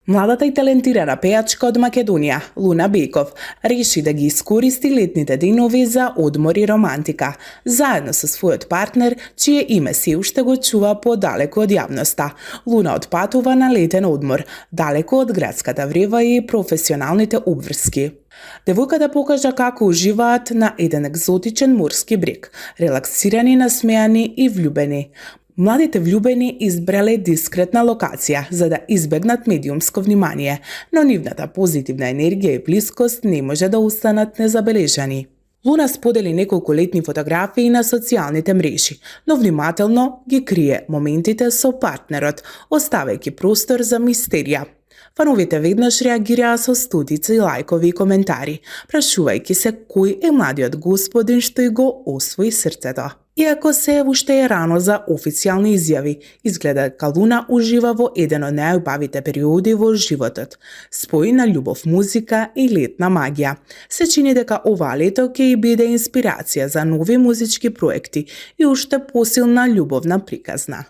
Младата и талентирана пејачка од Македонија, Луна Беков, реши да ги искористи летните денови за одмор и романтика, заедно со својот партнер, чие име се уште го чува подалеку од јавноста. Луна отпатува на летен одмор, далеку од градската врева и професионалните обврски. Девојката покажа како уживаат на еден екзотичен морски брег, релаксирани, насмеани и влюбени. Младите влюбени избрале дискретна локација за да избегнат медиумско внимание, но нивната позитивна енергија и блискост не може да останат незабележани. Луна сподели неколку летни фотографии на социјалните мрежи, но внимателно ги крие моментите со партнерот, оставајќи простор за мистерија. Фановите веднаш реагираа со стотици лајкови и коментари, прашувајќи се кој е младиот господин што и го освои срцето. Иако се уште е рано за официјални изјави, изгледа дека Луна ужива во еден од најубавите периоди во животот, спои на љубов, музика и летна магија. Се чини дека оваа лето ќе и биде инспирација за нови музички проекти и уште посилна љубовна приказна.